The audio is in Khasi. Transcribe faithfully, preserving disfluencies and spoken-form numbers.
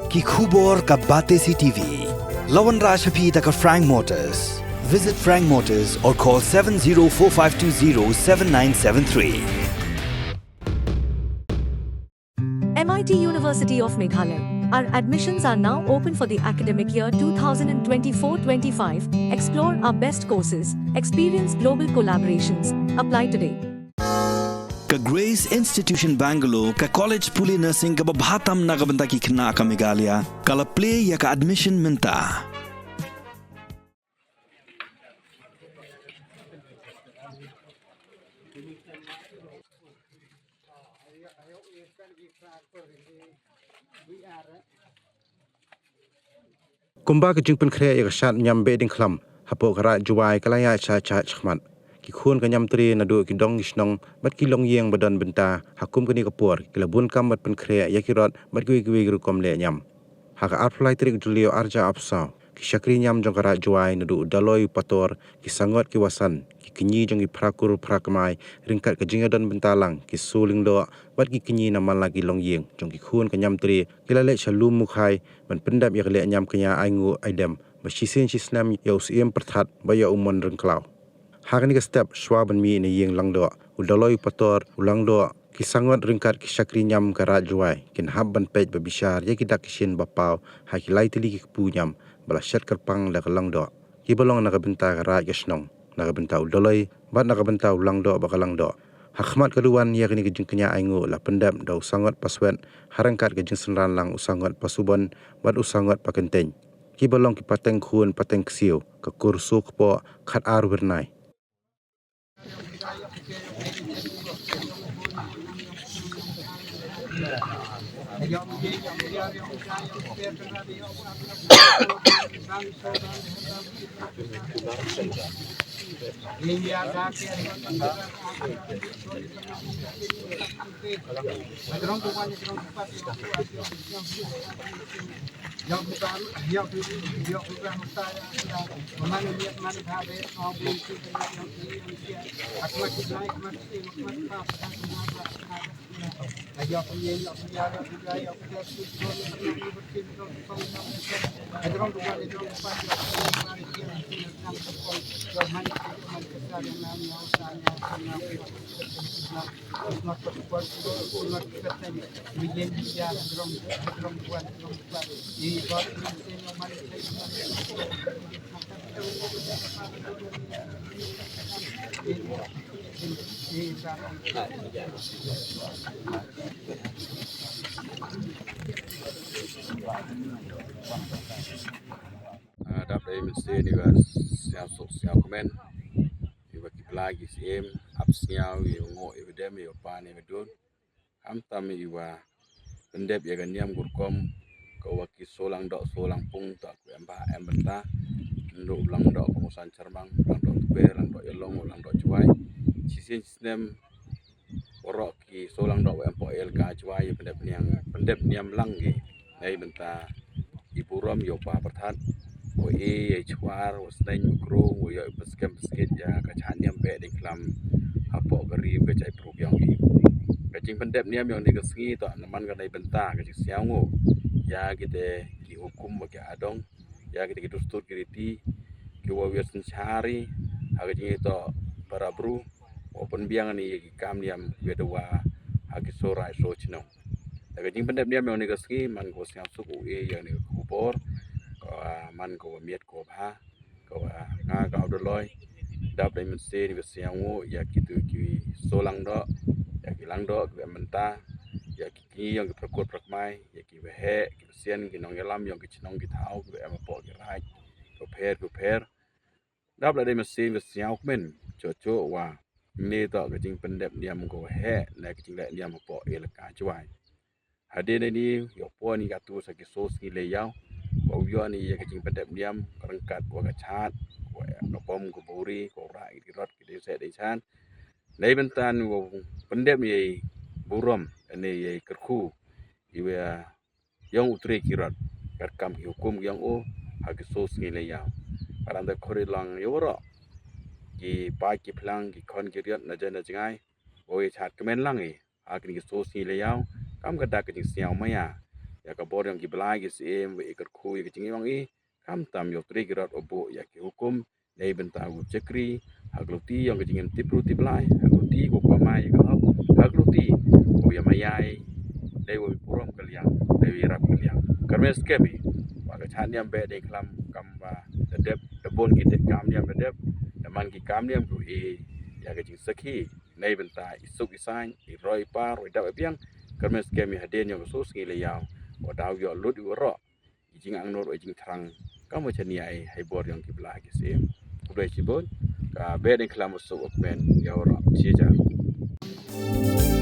Ki khubor ka Batesi T V. La wanrah sha phi da ka Frank Motors. Visit Frank Motors or call seven zero four five two zero seven nine seven three. M I T University of Meghalaya. Our admissions are now open for the academic year two thousand twenty-four twenty-five. Explore our best courses, experience global collaborations. Apply today. Ka Grace Institution Bangalore, ka college pule nursing kaba bha tam na ka bynta ki khynnah ka Meghalaya, ka la plie ïa ka admission mynta. Kumba ka jingpynkhreh ïa ka shad niam Behdeiñkhlam hapoh ka Raid Jowai ka la ïaid sha shad shakhmat. Ki khun ka niam tre naduh ki dong ki shnong bad ki longïing ba don bynta ha kum kane ka por ki la bun kam bad pynkhreh ïa ki rot bad kiwei kiwei ki rukom leh niam. Ha ka arphew lai tarik Jylliew arhajar arphew saw, ki shakri niam jong ka Raid Jowai naduh u Daloi u Pator, ki sangot ki wasan, ki kñi jong ki phra kur phra kmai, ryngkat ka jingïadon bynta lang ki Soh Lyngdoh bad ki kñi na man la ki longïing jong ki khun ka niam tre, ki la leit sha Lum Mukhai ban pyndep ïa ka leh niam kñia ainguh aidem ba shisien shisnem ïa u Syiem Pyrthat bad ïa u Mon Ryngklaw. Ha kane ka step, shuwa ban mih na ïing Langdoh, u Daloi u Pator, u Langdoh, ki sangot ryngkat ki shakri niam ka Raid Jowai kin hap ban peit ba bishar ïa ki dak ki shin ba paw ha ki lai tylli ki kpu niam ba la shet kyrpang da ka Langdoh, kiba long na ka bynta ka raid ka shnong, na ka bynta u Daloi bad na ka bynta u Langdoh bad ka Langdoh. Ha khmat ka duwan ïa kane ka jingkñia ainguh la pyndep da u sangot Paswet ha ryngkat ka jingsynran lang u sangot Pasubon bad u sangot Pakyntein, kiba long ki pateng khun pateng ksiew ka kur Sohkpoh Khatar Wyrnai. Ah, dap dei mynsiem ïa ka sngewsuk sngewkmen ïa ki blei ki syiem, ap sngewsih ïa u nguh ïa u dem ïa u pan ïa u dun. Khamtam ïa u ba pyndep ïa ka niam ka rukom ka wa ki Soh Langdoh Soh Langpung ta ku em ba em bynta. Ndu u Langdoh ka Musan Charmang, Langdoh Tube, Langdoh Ïalong, Langdoh Jowai. Shisien shisnem waroh ki Soh Langdoh wa em poh ïa ka Jowai ïa pyndep niam, pyndep niam lang ki. Nei bynta i burom ïa u Pa Pyrthat, u i ïa i Chwar, u Sneng, u Krung, u ïa i pyskem pyskit ïa ka jait niam Behdeiñkhlam hapoh ka ri ka jait pru ïong i. Ka jingpyndep niam ïong ni ka sngi to na man ka nei bynta ka jingsngewnguh ïa kite ki hukum ba ki adong, ïa kite ki dustur ki riti ki wa wiar synshar i ha ka jingito para bru, wa pynbiang ni ïa ki kam niam ïa dawa ha ki soh rai soh chnong. Da ka jingpyndep niam ïong ni ka sngi man ka wa sngewsuk u i ïa ni ka khubor, ka wa man ka wa miat ka wa bha, ka wa nga ka u Daloi. Dap dei mynsiem ni ka sngewsuk ïa kitu ki Soh Langdoh, ïa ki Langdoh ki wa em bynta, ïa ki kñi ïong ki phra kur phra kmai, ïa ki wa heh ki wa sien ki nongïalam ïong ki chnong ki thaw ki wa em hapoh ki raid ki wa pher ki wa pher. Dap la dei mynsiem ka sngewkmen choh choh wa ni to ka jingpyndep niam ka wa heh na ka jingleh niam hapoh ïa la ka Jowai. Hadien ni ïa u pon ïa ka tu sa ki soh sngi le ïaw, wa u ïoh ni ïa ka jingpyndep niam ka ryngkat wa ka chat, wa ka bom ka buri, ka u rah ki rot ki dei seh dei chan. Nei bynta ni wa pyndep ïa i burom, ni ïa i kyrkhu i wa ïong u trei ki rot katkam ki hukum ki ïong u ha ki soh sngi le ïaw. Ka dang da khori lang ïa waroh ki paid ki phlang ki khon ki riat na jan na jngai, wa ïa chat kmen lang i ha kini ki soh sngi le ïaw kam ka dak ka jingsngew maya. ïa ka bor ïong ki blai ki syiem, wa i kyrkhu ïa ka jingïong i, khamtam ïa u trei ki rot u buh ïa ki hukum, nei bynta u shakri, ha ka luti ïong ka jingim tip bru tip blai, ha ka luti ko kwa mai ïa ka hok, ha ka luti ko ïa mayai, nei wa burom ka liang, nei wa rap ka liang. Kyrmen skhem i, wa ka chah niam Behdeiñkhlam kam ba da dep, da bun ki dep kam niam da dep, da man ki kam niam ko i, ïa ka jingsakhi, nei bynta i suk i sain, i roi i par, i dap i biang, kyrmen skhem i hadien ïong ka su sngi la ïaw, wa daw ïoh lut i wa roh, i jingangnud i jingthrang, kam wa chaniah i, hai bor ïong ki blai ki syiem. Khublei chibun, ka Behdeiñkhlam u suk u kmen, ïa wa roh, chi jar.